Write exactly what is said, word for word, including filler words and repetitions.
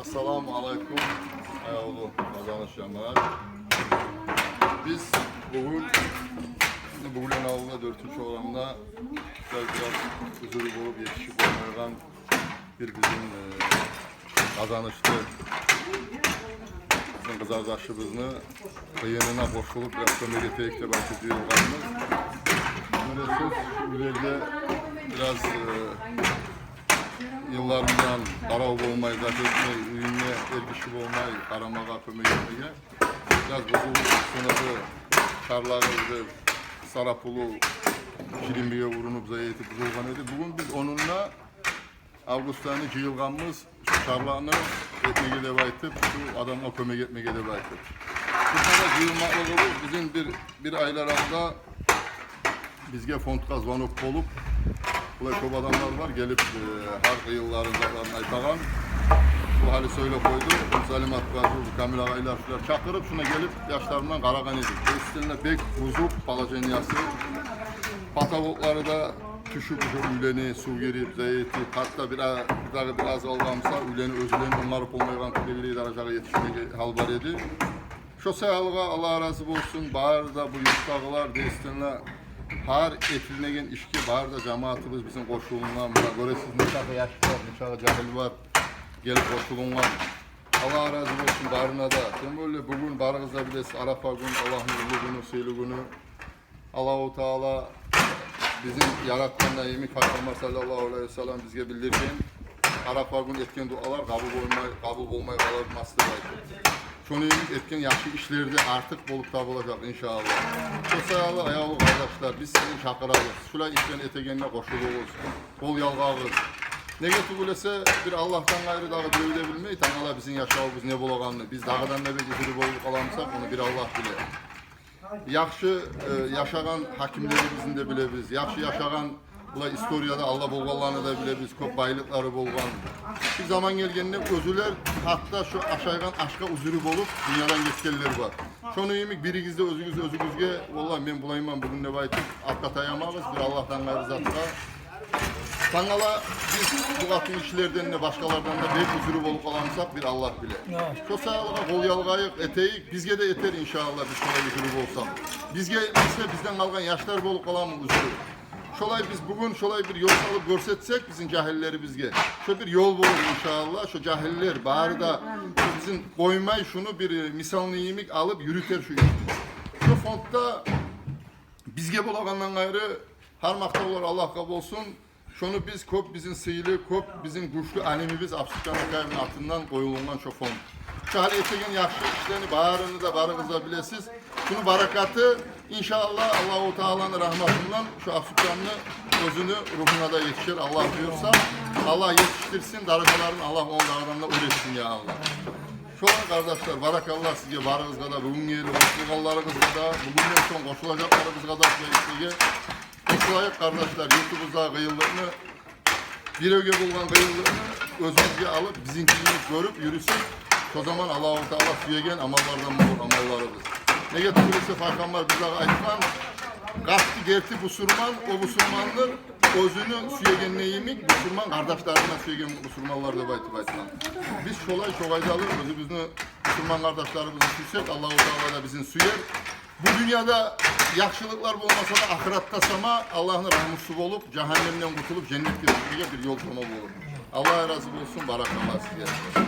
Ассаламу алейкум, аявлу Къазаныш жамаат. Биз бугюн, бугюн авулда дёртюнчю орамда бираз, бираз узуру болуп етишип болмайгъан бир бизин, э, къазанышлы бизин къызардашыбызны къыйынына къошулуп, бираз кёмек этейик деп айтып жыйылгъанбыз. Билесиз, шу уьйлерде бираз, э, йылларындан къарав болмай, зат этмей, уьюнде эр гиши болмай къарамагъа, кёмек этмеге, бираз бузулуп, сынып, чарлагъы бир сарапулу килимиге урунуп, зат этип бузулгъан эди. Бугюн биз онунда август айны жыйылгъанбыз, шу чарланы этмеге деп айтып, шу адамгъа кёмек этмеге деп айтып. Бу сагъа жыйылмакълыгъыбыз бизин бир, бир айлар алда бизге фондгъа звонок болуп, булай кёп адамлар бар, гелип, э, гьар къыйынларын, затларын айтагъан. Бу гьали сёйлеп къойду, бу Залимат бар, бу Камил агъайлар, шулар чакъырып, шуна гелип, яшларымдан къарагъан эдик. Действительно, бек бузукъ положениясы. Потолоклары да тюшюп, уьйлени сув гирип, зат этип, гьатта бир а-, бир дагъы бир аз къалгъан буса, уьйлени оьзлени онгарып болмайгъан кюйге даражагъа етишмеге гьал бар эди. Шо саялы Аллагь рази болсун, бары да бу юртдагъылар, действительно, гьар этилинеген ишге бары да жамаатыбыз бизин къошулунгъан. Муна гёресиз, нечакъы яш бар, нечакъы жагьил бар, гелип къошулунгъан. Аллагь рази болсун барына да. Тем более бугюн барыгъыз да билесиз, Арафа гюн, Аллагьны уллу гюню, сыйлы гюню. Аллагьу Таала бизин яратгъан йимик, Пайхаммар саллаллагьу алайгьи ва саллам бизге билдирген, Арафа гюн этген дуалар къабул болмай, къабул болмай къалмас деп айтып. Шону йимик этген яхшы ишлер де артыкъ болуп табулажакъ, иншааллагь. Шо саялы, аявлу къардашлар, биз сизни чакъырабыз. Шулай ишлени этегенине къошулугъуз, къол ялгъагъыз. Неге тюгюл эсе, бир Аллагьдан къайры дагъы бирев де билмей тангала бизин яшавубуз не болагъанны. Биз дагъыдан да бек узуру болуп къаламысакъ, ону бир Аллагь биле. Яхшы, э, яшагъан гьакимлерибизни де билебиз. Яхшы яшагъан, булай историяда алда болгъанланы да билебиз. Кёп байлыкълары болгъан. Бир заман гелгенде оьзлер гьатта шо ашайгъан ашгъа узуру болуп дюньядан гетгенлер бар. Шону йимик биригиз де оьзюгюз оьзюгюзге, валлагь, мен булайман бугюн деп айтып, артгъа таямагъыз бир Аллагьдан къайры затгъа. Тангала биз бу къатын гишилерден де, башгъалардан да бек узуру болуп къаламысакъ, бир Аллагь биле. Шо саялы къол ялгъайыкъ, этейик, бизге де этер, иншааллагь, биз шолай узуру болсакъ. Бизге эсе, бизден къалгъан яшлар болуп къаламы узуру. Шолай биз бугюн шолай бир ёл салып гёрсетсек бизин жагьиллерибизге, шо бир ёл болур, иншааллагь. Шо жагьиллер бары да бизин къоймай, шуну бир, э, мисалны йимик алып юрютер шу ишни. Шо фондда бизге болагъандан къайры, гьар макътавлар Аллагьгъа болсун. Шону биз кёп, бизин сыйлы, кёп бизин гючлю алимибиз Абсутжан Акаевни атындан къоюлунгъан шо фонд. Шо гьали этеген яхшы ишлени барыны да барыгъыз да билесиз. Шуну баракаты, иншааллагь, Аллагьу Тааланы рагьматындан шо Абсутжанны оьзюню ругьуна да етишер, Аллагь буюрса. Аллагь етишдирсин, даражаларын Аллагь ону дагъыдан да оьр этсин, я Аллагь. Шолай, къардашлар, баракалла сизге, барыгъызгъа да, бугюн гелип къошулгъанларыгъызгъа да, бугюнден сонг къошулажакъларыгъызгъа да, сизге къошулайыкъ, къардашлар, юртубуздагъы къыйынлыкъны, биревге болгъан къыйынлыкъны оьзюбюзге алып, бизинки йимик гёрюп юрюсек, шо заман Аллагьу Таала сюеген амаллардан болур амалларыбыз. Неге тюгюл эсе, Пайхаммар бизге айтгъан: «Къатты герти бусурман о бусурмандыр, оьзюню сюегени йимик бусурман къардашларын да сюеген бусурманлар», — деп айтып айтгъан. Биз шолай, шо къайдалы оьзюбюзню бусурман къардашларыбызны сюйсек, Аллагьу Таала да бизин сюер. Бу дюньяда яхшылыкълар болмаса да, ахыратда сама Аллагьны рагьмусу болуп, жагьаннемден къутулуп, женнетге тюшмеге бир ёл сама болур. Аллагь рази болсун, баракалла сизге.